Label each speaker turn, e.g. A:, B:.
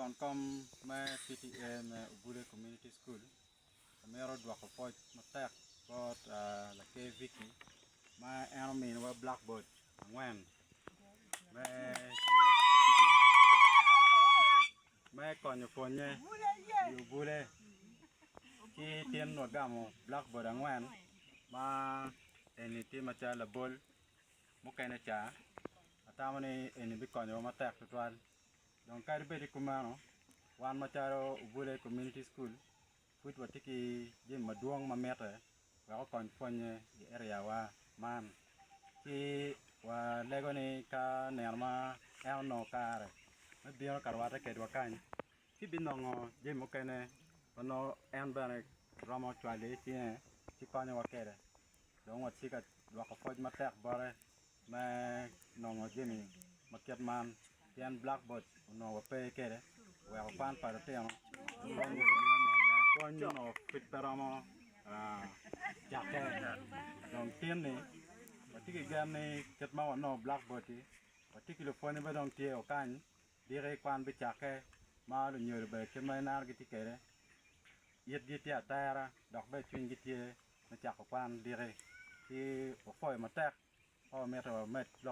A: Lakon kom me PTA me Obule Community School amito dwoko pwoc matek bot laker Vicky ma en ominiwa blackboard angwen me konyo pwonye i Obule ci tin wagamo blackboard angwen ma eni tye macalo labol mukene ca atamo ni eni bikonyowa matek tutwal dong kadi bed ni kumeno wan macalo Obule Community School pud watye ki jami madwong ma mitte wek okony pwonye i area wa man ci walego ni ka nino ma en onongo kare me bino ka rwate kwedwa kany ci binongo jami mukene ma nongo en bene romo cwalo iye cinge ci konyowa kwede dong watye ka dwoko pwoc matek bote me nongo jami ma kit man pien blackboard onongo wape kwede oweko kwan pa lutino pwony onongo pud pe romo cakke dong tin-ni watye ki gen ni kit ma wanongo blackboard-ti watye ki lupwonye ma dong tye kany diki kwan bicakke ma lunyodo bene kit ma ineno gitye kwede itgi tye atera dok bene cwinygi tye me cako kwan diki ci wapwoyo matek ka wamito wamed lok.